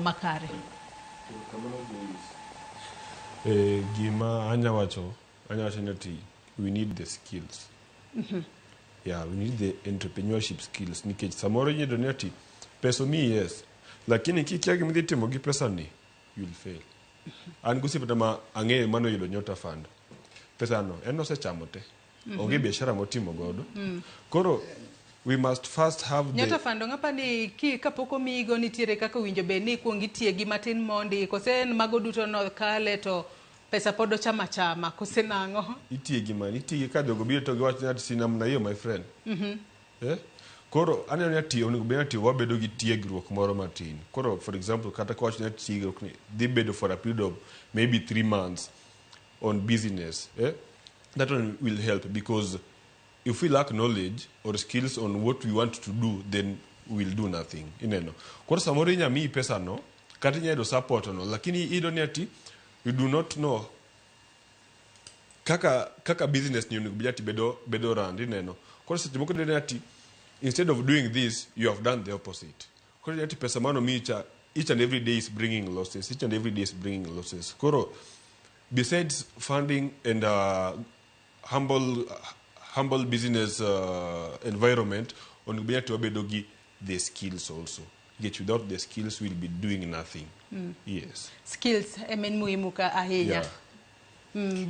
makare. Gima anya wacho, anya wacho ni ati we need the skills. Yeah, we need the entrepreneurship skills, nikech samoro iyudo ni ati pesa omiyi, yes, lakini kikia gima idhi timo gi pesa ni, you'll fail. An gosiepena ma ang'eyo manoyudo Nyota Fund, pesa no en osechamo te, onge biashara motimo godo. Koro we must first have the Nyota Fund ng'apa ni ki kapok omiyigo, nitiere kaka owinjo bed ni ikuong itiegi matin mondi, kose en mago duto no kale to pesa pod ochamo achama, kose nang'o? Itiegi man itiegi ka jogo biro to giwacho ni ati si namna hiyo, my friend, eh? Koro aneno ni ati onego bed ni ati wabedo gi tiegruok moro matin. Koro, for example, kata kawacho ni ati tiegruok ni dhi bedo for a period of maybe 3 months on business, eh? That one will help, because if we lack knowledge or skills on what we want to do, then we'll do nothing. Ineno, koro samoro inya miyi pesa no kata inya yudo support no, lakini iyudo ni ati you do not know kaka business ni onego bed ati bedo run. Ineno, koro seche moko iyudo ni ati instead of doing this, you have done the opposite. Koro iyudo ati pesa mano miyi cha, each and every day is bringing losses, each and every day is bringing losses. Koro besides funding and humble business environment, onego bed ati wabedo gi the skills also, nikech without the skills, we'll be doing nothing. Yes. Skills em en muhimu ka ahinya. Yeah. Beli.